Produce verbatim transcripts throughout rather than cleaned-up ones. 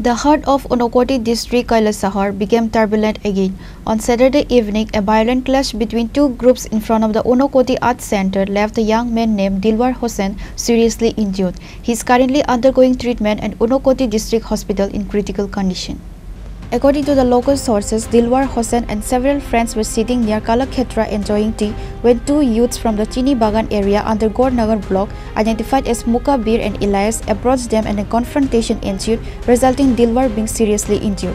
The heart of Unakoti district, Kailasahar, became turbulent again. On Saturday evening, a violent clash between two groups in front of the Unakoti Arts Center left a young man named Dilwar Hossain seriously injured. He is currently undergoing treatment at Unakoti District Hospital in critical condition. According to the local sources, Dilwar Hossain and several friends were sitting near Kalakhetra enjoying tea when two youths from the Chini Bagan area under Gornagar block, identified as Mukabir and Elias, approached them and a confrontation ensued, resulting Dilwar being seriously injured.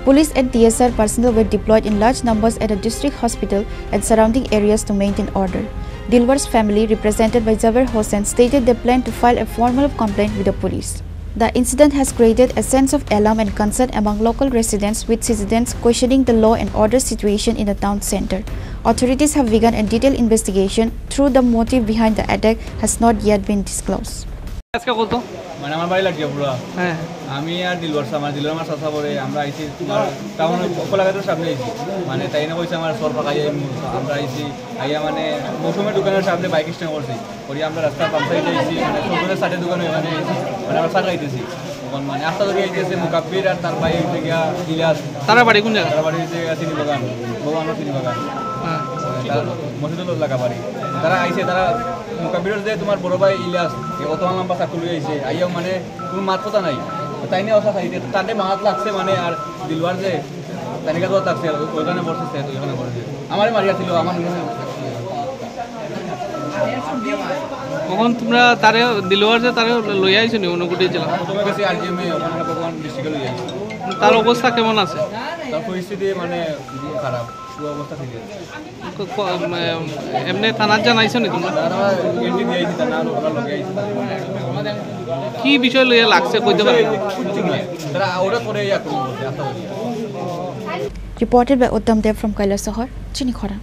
Police and T S R personnel were deployed in large numbers at the district hospital and surrounding areas to maintain order. Dilwar's family, represented by Javer Hossain, stated they plan to file a formal complaint with the police. The incident has created a sense of alarm and concern among local residents, with citizens questioning the law and order situation in the town center. Authorities have begun a detailed investigation, though the motive behind the attack has not yet been disclosed. আজকে কত? মানে আমার বাড়ি লাগিয়া পুরা। হ্যাঁ। আমি আর দিলওয়ার সা-, আমার দিলওয়ার আমার চাচা পড়ে, আমরা আইছি তোমার টাউন কলাঘাটের সামনে আইছি। মানে তাইন কইছে আমার চর পাকাই আইমু, আমরা আইছি, আইয়া মানে মৌসুমের দোকানের সামনে বাইক স্ট্যান্ড করছি। করি আমরা রাস্তার বাম সাইডে আইছি, মানে চৌধুরীর চাটের দোকানে ওখানে আইছি, মানে আমরা চা খাইতেছি। তখন মানে আস্তা ধরে আইতেছে মুকাব্বির আর তার ভাই হইছে গিয়া ইলিয়াস। তারা বাড়ি কোন জায়গা? তারা বাড়ি হইছে গিয়া চিনি বাগান, ভগবানর চিনি বাগান। হ্যাঁ। তার মসজিদুল লাগা বাড়ি। তারা আইছে, তারা মুকাব্বিরের যে তোমার বড় ভাই ইলিয়াস, এ অত লম্বা চাকু লই আইছে, আইয়াও মানে কোনো মাত কথা নাই। তাইনে অসা খাইতে, তাতে মাত লাগছে মানে, আর দিলওয়ার যে তানিকা তো লাগছে, ওইখানে বসে, ওইখানে বসে। আমারে মারিয়া ছিল, আমার তখন তোমরা তারে, দিলওয়ার যে তারে লইয়া আইছো নি, অন্য কুটি ছিল? প্রথমে গেছি আর জি এম এ, ওখানে ভগবান ডিস্ট্রিক্টে লইয়া আইছি। তার অবস্থা কেমন আছে? তার পরিস্থিতি মানে খারাপ, পুরো অবস্থা ঠিক আছে। ক-, ক-, উম, এমনি থানাত জানাইছো নি তোমরা? তারা এন্ট্রি দিয়ে আইছি, তারা ওরা লগে আইছি। কি বিষয় লইয়া লাগছে কইতে পারো? তারা ওরা করে ইয়া করবো বলছে, আশা করি। Reported by Uttam Dev from Kailasahar, Chinikhora.